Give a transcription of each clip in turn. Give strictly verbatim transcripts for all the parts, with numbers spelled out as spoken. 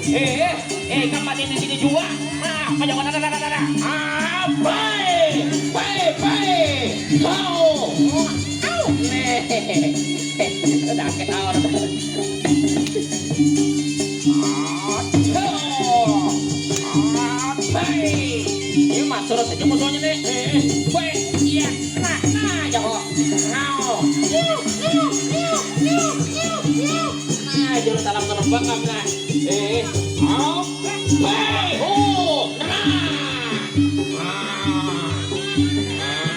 Eh, eh, kapan ini sini jua? Nah, panjang mana, nah, nah, nah, nah. Ah, baik, baik, baik. Kau. Au. Nih. Udah ketawa. Aduh. Ah, baik. Ini mah suruh saja musuhnya nih. Eh, baik. Iya. Nah, nah, jago. Ngau. Nah, juru dalam terbang, nah. Eh, au, hei, hu, nah. Ah, ah, ah.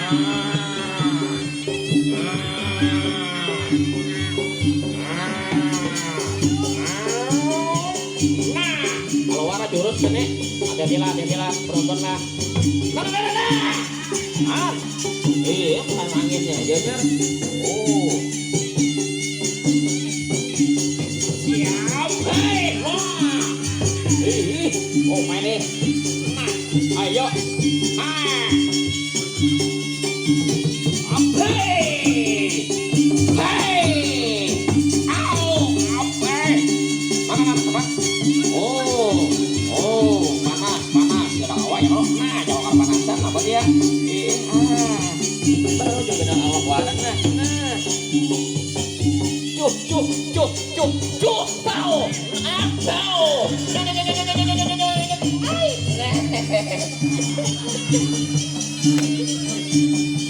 Nah, keluar jurus kene. Ada bila, ada bila, penonton lah. Nah, nah, nah, nah. Ah, iya, bukan anginnya aja, Jar. Oh. Siap, hei, wah. Ih, oh, main nih. Nah, ayo. Ah. Hei. Hei. Au, apa? Mana, mana, mana? Oh, oh, panas, panas. Ya, tak apa ya, kalau. Nah, jangan kepanasan, apa dia? Eh, ah. Baru juga dah awak warak, nah. Nah. Cuh, cuh, cuh, cuh, cuh, tau. Ah, tau. Ai.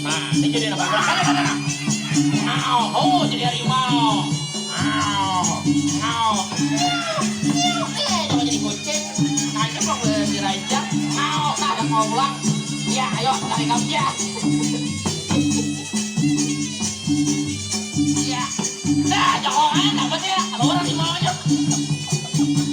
Nah, ini jadi apa? Ada, ada, ada. Au, oh, jadi harimau. Au, au. Eh, coba jadi kucing. Aja kok dirajak. Au, nah, ada mau pulang. Ya, ayo, lari kamu ya. Ya. Dah, jangan, apa sih? Kalau orang di bawahnya.